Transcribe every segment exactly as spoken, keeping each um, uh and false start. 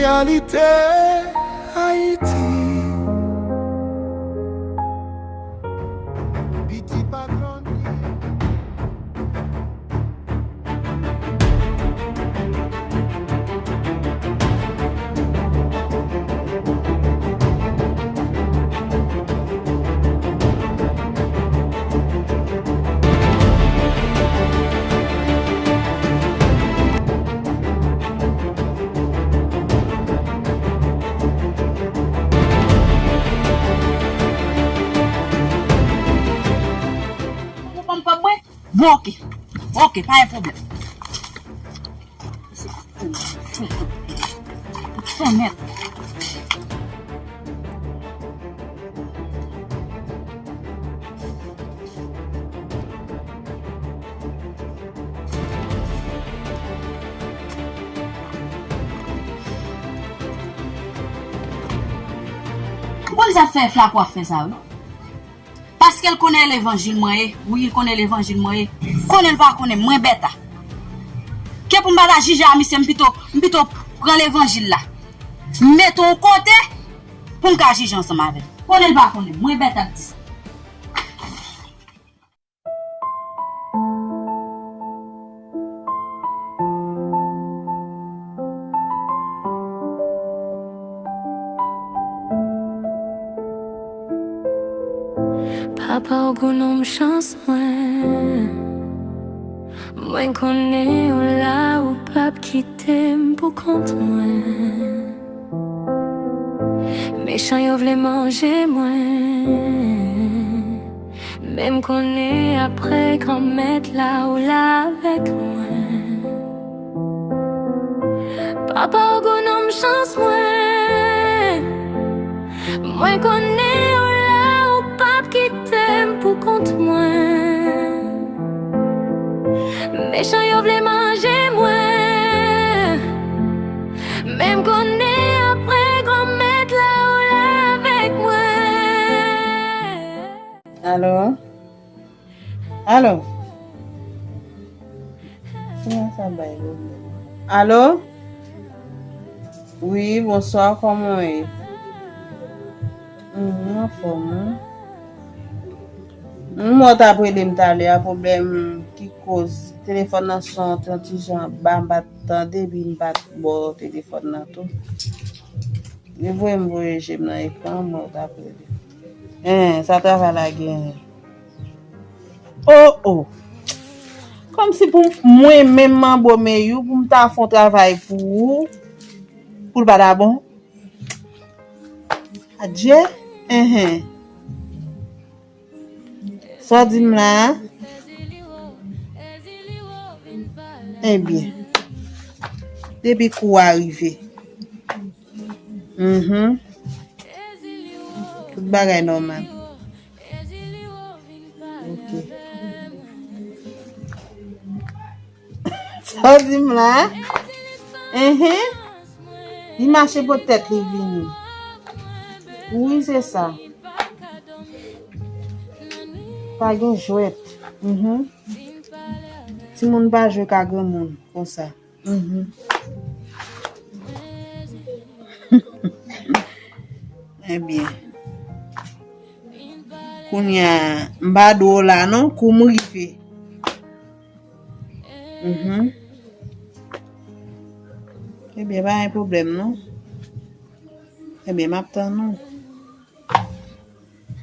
Reyalite Ayiti. Piti pa grandi. Ou konn kòb mwen? Bon, oke. Oke, pa gen pwoblèm. Fè nèt. Ou konn sa fè flako ap fè sa, wi. Paske l konnen levanjil mwen ye. Wi, l konnen levanjil mwen ye. Konnen l pa konnen, mwen Bèta. Ke pou m pa ta jije a misye, m pito, m pito pran levanjil la. M mete yon kote pou m ka jije ansanm avè l. Konnen l pa konnen, mwen Bèta k di sa. Papa, ou gwo nonm chans mwen. Mwen konnen ou la, ou p ap kite m pou kont mwen. Mechan yo vle manje mwen. Men m konnen apre Granmèt la, ou la avèk mwen. Papa, ou gwo nonm chans mwen. Mwen konnen ou la, ou p ap kite m pou kont mwen. Mechan yo vle manje mwen. Men m konnen apre Granmèt la, ou la avèk mwen. Alo? Alo? Sinyal sa bay pwoblèm. Alo? Wi, bonswa, kòman w ye? Mwen anfòm, wi. Mwen, w t ap rele m talè a, pwoblèm ki koz telefòn nan son yon ti jan ba, m pa t tande, epi m pa t ba w telefòn nan tou. Li voye m voye je m nan ekran an, mwen, w t ap rele. Hein, sa travay la genyen. Oh, oh. Kòmsi pou mwen menm manbo Meyou, pou m ta fè yon travay pou ou, pou l pa ta bon? Adje? Enhen. Sa w di m la a? Ebyen. Depi kou a rive. Mhm. Tout bagay nòmal. Ok. Sa w di m la? Enhen. Li mache pote tèt li vini. Wi, se sa. Pa gen jwèt. Mhm. Timoun pa jwe ka granmoun konsa. Mhm. Ebyen, kounye a, m pa di w la non, kou m rive. Mhm. Ebyen, pa gen pwoblèm non. Ebyen, m ap tann ou.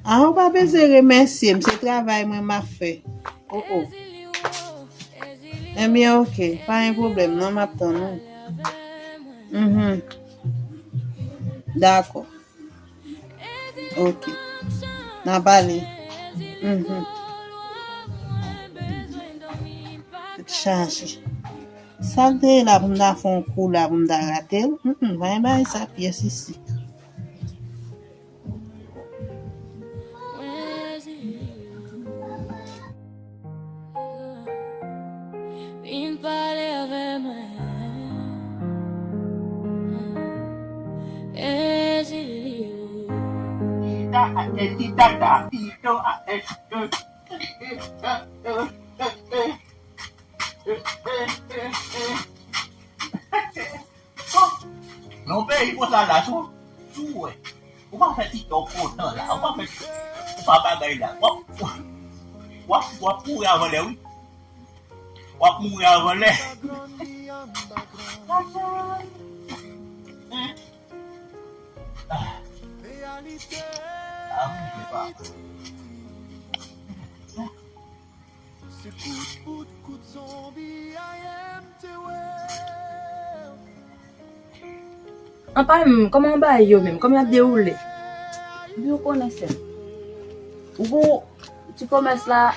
A, ou pa bezwen remèsye m, se travay mwen m ap fè. Oh, oh. Ebyen, ok, pa gen pwoblèm non, m ap tann ou. Mhm. Dakò. Ok. N a pale. Mhm. Tèt chaje. Sa l te ye la pou m ta fè yon kou la pou m ta rate l? Mm, mm, pa gen bagay sa pyès isi. Vin pale avè mwen. Ezilio. Tita, tita, tita, tito, a, e, e, e, e, e, e, e, e, e. Bon. Nan peyi konsa la, si w, si w wè, ou pa fè TikTok kontan la, ou pa fè, ou pa bagay la, w ap, w ap, w ap mouri avan lè, wi. W ap mouri avan lè. Ah. Ah, mwen vle pa. An pa menm, kòman bagay yo menm? Kòman y ap dewoule? Epi ou konnen sè m. Ou gon ti komès la,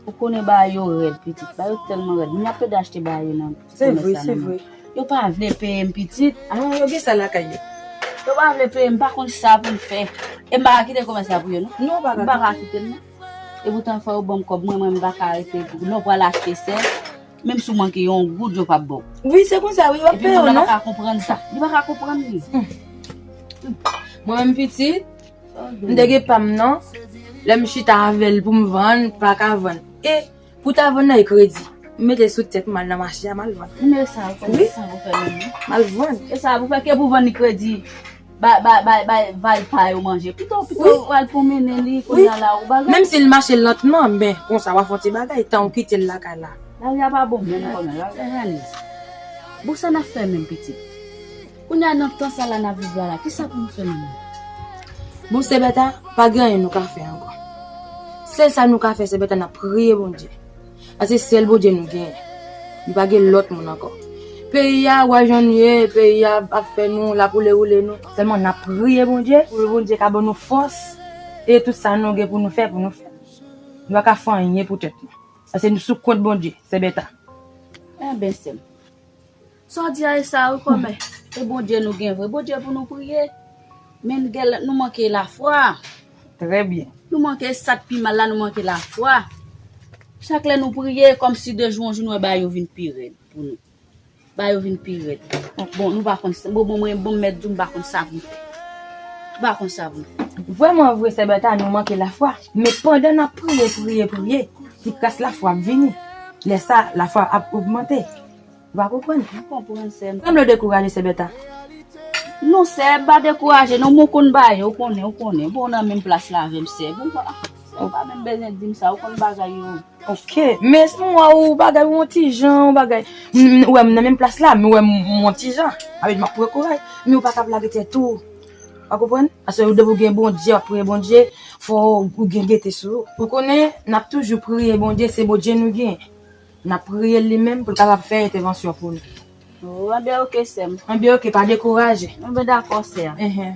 ou konnen bagay yo rèd, pitit. Bagay yo tèlman rèd. Moun ap pede achte bagay yo nan ti komès la nan men. Se vre, se vre. Yo pa vle peye m, pitit. Ah, yo gen sa lakay yo. Yo pa vle peye m, m pa konn sa pou m fè. E m pa ka kite komès la pou yo, non. Non, ou pa ka kite. M pa ka kite l, non. E poutan fò yo ban m kòb mwen, mwen m pa ka rete pou non pral achte sè. Menm si w manke yon goud, yo p ap ba w. Wi, se konsa, wi, yo p ap peye w, non. Epi moun nan pa ka konprann sa. Li pa ka konprann li. Hmm. Mwen menm pitit, m te gen pa m nan. Lè m chita avè l pou m vann, pa ka vann. E pou ta vann nan, e kredi. M mete sou tèt m al nan mache a, m al vann. Men sa, ou konn sa ou fè menm, wi. M al vann. E sa pou fè ke pou vann li kredi. Bay, bay, bay, bay valpa yo manje. Pito, pito, wi, ou al pwomennen li, wi, kounye a la, ou bagay. Menm si l mache lantman, men konsa w a fè yon ti bagay, tan ou kite l lakay la. Lari a pa bon menm kòmè, lari a rale. Bon, sa n ap fè menm, pitit? Kounye a, nan tan sa la n ap viv la, la, kisa pou nou fè menm? Bon, Sèbèta, pa gen anyen nou ka fè ankò. Sèl sa nou ka fè, Sèbèta, n ap priye Bondye. Paske sèl Bondye nou genyen. Nou pa gen lòt moun ankò. Peyi a, w a jan l ye, peyi a ap fè nou, l ap woule woule nou. Sèlman n ap priye Bondye, pou Bondye ka ban nou fòs, e tout sa nou gen pou nou fè, pou nou fè. Nou pa ka fè anyen pou tèt nou. Paske nou sou kont Bondye, Sèbèta. Enben, sè m. Sa w di a, e sa wi, kòmè. E Bondye nou gen vre. Bondye pou nou priye. Men n gen, nou manke lafwa. Trè byen. Nou manke, sa k pi mal la, nou manke lafwa. Chak lè nou priye, kòmsi de jou an jou, nou wè bagay yo vin pi rèd pou nou. Bagay yo vin pi rèd. Bon, nou pa konn sa. Bon, bon, mwen, bon, m mèt di w, m pa konn sa pou m fè. M pa konn sa pou m fè. Vrèman vre, Sèbèta, nou manke lafwa. Men pandan n ap priye, priye, priye, ti kras lafwa ap vini. Lè sa, lafwa ap ogmante. Ou pa konprann? M konprann, sè m. Sanble w dekouraje, Sèbèta? Non, sè, m pa dekouraje, non, men w konn bagay, ou konnen, ou konnen. Bon, w nan menm plas la avè m, sè. Bon, pa, sè, ou pa menm bezwen di m sa, ou konn bagay yo. Ok, men m wè ou bagay, ou yon ti jan, ou bagay. M, m, ou wè m nan menm plas la, men ou wè m, m yon ti jan. Sa vle di m ap pran kouraj, men ou pa ka ap lage tèt ou. Ou konprann? Paske ou depi ou gen Bondye, w ap priye Bondye, fò ou gen gete sou ou. Ou konnen, n ap toujou priye Bondye, se Bondye nou gen. N ap priye l li menm pou l kapab fè entèvansyon pou nou. Oh, enben, ok, sè m. Enben, ok, pa dekouraje. Enben, dakò, sè. Enhen.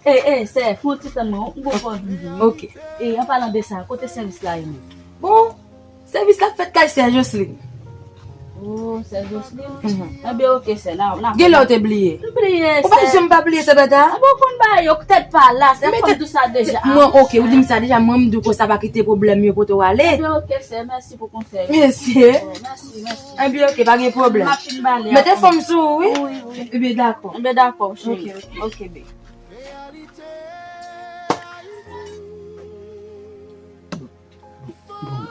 E, e, sè, fè yon ti tann mwen, m gon fò vin di wi. Ok. E, an palan de sa, kote sèvis la ye menm? Bon, sèvis la ap fèt kay sè Jocelyn. Oh, sè Jocelyn? Mhm. Enben, ok, sè, n a, n a. Gen lè w te bliye. M bliye, sè. Ou pa janm pa bliye, Sèbèta? Bon, konn bagay yo, tèt pa la, sè, fò m di w sa deja. Mwen, ok, ou di m sa deja, mwen, m di w konsa pa kite pwoblèm yo pote w ale. Enben, ok, sè, mèsi pou konsèy. Mèsi. Oh, mèsi, mèsi. Enben, ok, pa gen pwoblèm. M ap fin bale. Mete fòm sou ou, wi. Wi, wi. Enben, dakò. Enben, dakò, cheri. Ok, ok. Ok, babe. Bon,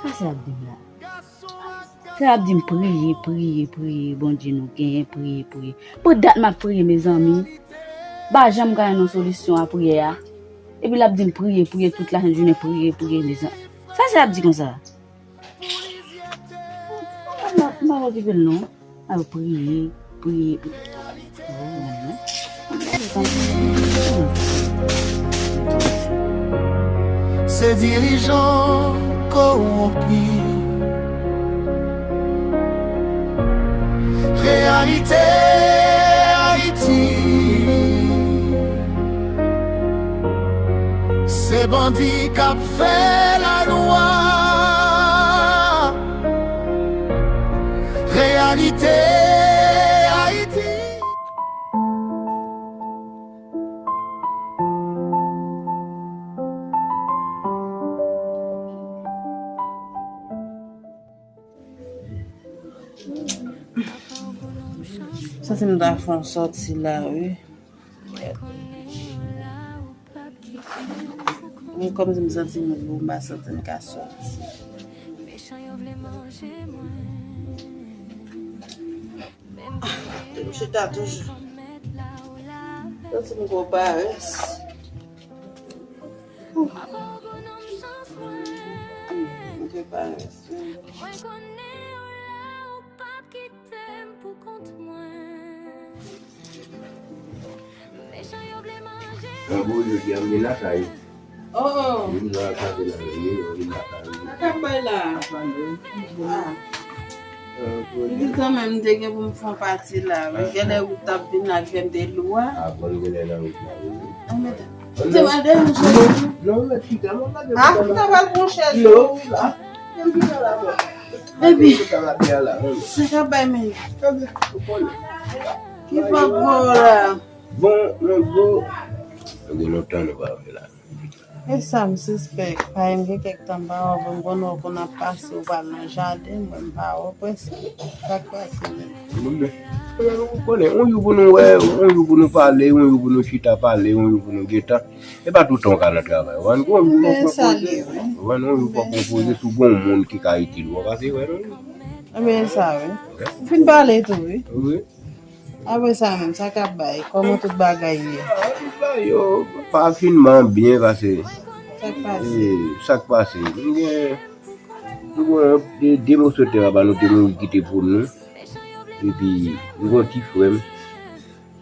sa se ap di m la. Sa ap di m priye, priye, priye, Bondye nou genyen, priye, priye. Bon, dat m ap priye, mezanmi. M pa janm ka jwenn yon solisyon a priyè a. Epi l ap di m priye, priye tout lajounen, priye, priye, mezanmi. Sa se ap di konsa? M pa, m pa okipe l non. Al priye, priye, priye. Se dirijan kowonpi. Reyalite Ayiti. Se bandi k ap fè lalwa. Reyalite Ayiti. Santi m ta fè yon sòti la, wi. Men kòmsi m santi m gou, m pa santi m ka sòti. M chita toujou. Santi m gwo parès. M gen parès. Mwen pou jodi a m vin lakay. Oh, oh. Vin nan lakay la, vin nan lakay. Sa k ap bay la? Ah. Pitit kanmenm, m te gen pou m fè yon pati la. Men genlè wout t ap vin la, k fè m te lou a. Ah, bon, genlè nan wout la, wi. Ah, men, te pral dèyè yon chèz. Non, non, men chita, non, pa de pwoblèm. Ah, ta pral pran chèz. Non, la. Epi, sa k ap bay men. Ki pa gwo la? Bon, mwen gwo. Nou gen lontan nou pa wè la. E sa m sispèk. Paske m gen kèk tan m pa wè w, bon, bon, nou konn ap pase, ou pral nan jaden, mwen m pa wè w prèske. Sa k pase menm? Bon, men, ou konnen, yon jou pou nou wè, yon jou pou nou pale, yon jou pou nou chita pale, yon jou pou nou gentan. E pa tout tan w ka nan travay. Ou konprann? Gon jou fòk ou poze. Ou konprann? Yon jou fòk ou poze sou gon moun ki ka itil ou. Pase, wè, non? Ebyen, sa, wi. Ou fin pale tou, wi. Wi. Apre sa menm, sa k ap bay? Kòman tout bagay ye? Ah, tout bagay yo pa finman byen pase. Sa k pase? Eh, sa k pase? Nou gen, nou gen de, de moso tè anba nou te mouri kite pou nou. Epi, nou gen yon ti frè m.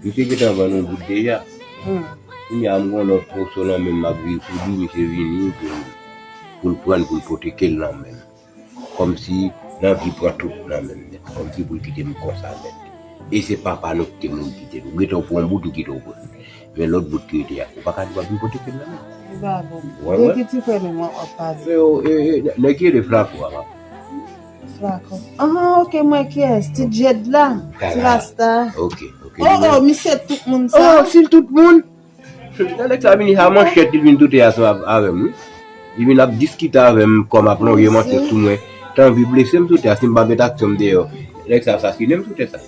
Misye gentan vann yon bout deja. Hmm. Kounye a, m gen yon lòt moso nan men m, m ap viv pou li, misye vini pou, pou l pran l, pou l pòteke l nan men m. Kòmsi lanvi pran tout nan men m nèt. Kòmsi pou l kite m konsa nèt. E se papa nou ki te mouri kite nou. Gentan w pran yon bout, m kite w pran. Men lòt bout ki rete a, ou pa ka di w ap vin pòteke l nan men m. Li pa bon. Wè, wè. De ki ti frè nou w ap pale? E, e, e, nèg ki rele Flako a, papa. Flako. Ah, ok, m wè kiyès. Ti Djed la. Ti Rasta. Ok, ok. Oh, oh, misye tout moun sa. Oh, si l tout moun. Nèg sa vini a manchèt, li vin tout ansanm avè m, wi. Li vin ap diskite avè m, kòm ap lonje manchèt sou mwen. T anvi blese m sou tè a, si m pa met aksyon m deyò. Nèg sa asasinen m sou tè sa.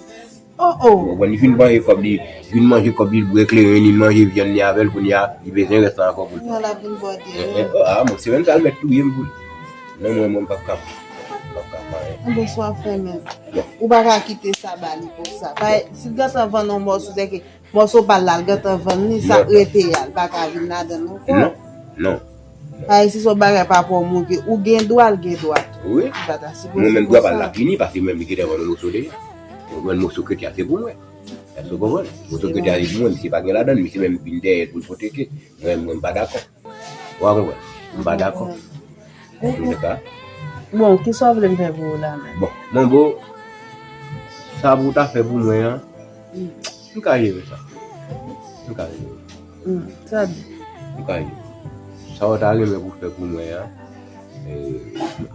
Oh, oh. Ou konprann, li fin manje kòb li, vin manje kòb li, bwè kleren, li manje vyann li avè l, kounye a, li bezwen rès la ankò pou l. Kounye a l ap vin bòde. Eh, eh, oh, ah, bon, se menm sa l mèt touye m pou li. Non, mwen, mwen, m p ap ka, m p ap ka fè anyen. Bon, sa w ap fè menm. Bon. Ou pa ka kite sa ba li konsa. Paske si l gentan vann yon mòso, se ke mòso pa l la, l gentan vann li, sa k rete a, l pa ka vin ladan l ankò. Non, non. Paske si se yon bagay pa pou w monte, ou gen dwa, l gen dwa tou. Wi. Li pa ta sipoze konsa. Mwen menm dwa pa l la fini, paske mwen menm li gentan vann yon mòso deja. Mwen menm mòso krete a se pou mwen. Èske w konprann? Mòso krete a se pou mwen, misye pa gen ladan l, misye menm vin dèyè l pou l pòteke. Mwen, mwen m pa dakò. Ou pa konprann? M pa dakò. Ou konprann? Bon, kisa w vle m fè pou ou la menm? Bon, Manbo, sa pou w ta fè pou mwen an, m ka jere sa. M ka jere. Hmm, sa di. M ka jere. Sa w ta renmen pou w fè pou mwen an, e,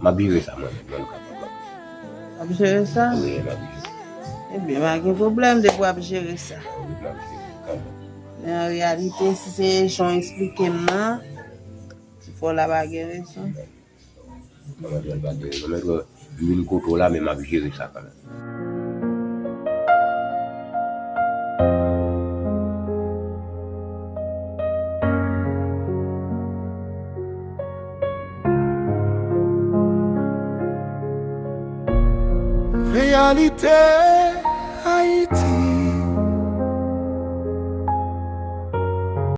m ap jere sa mwen menm, mwen kapab. W ap jere sa? Wi, m ap jere. Ebyen, pa gen pwoblèm depi w ap jere sa. Wi, m ap jere kanmenm. Men an reyalite, si se jan w esplike m nan, ti frè w la pa gen rezon. Kòman di w pa gen rezon? Mèt, m vin kote w la, men m ap jere sa kanmenm. Reyalite Ayiti.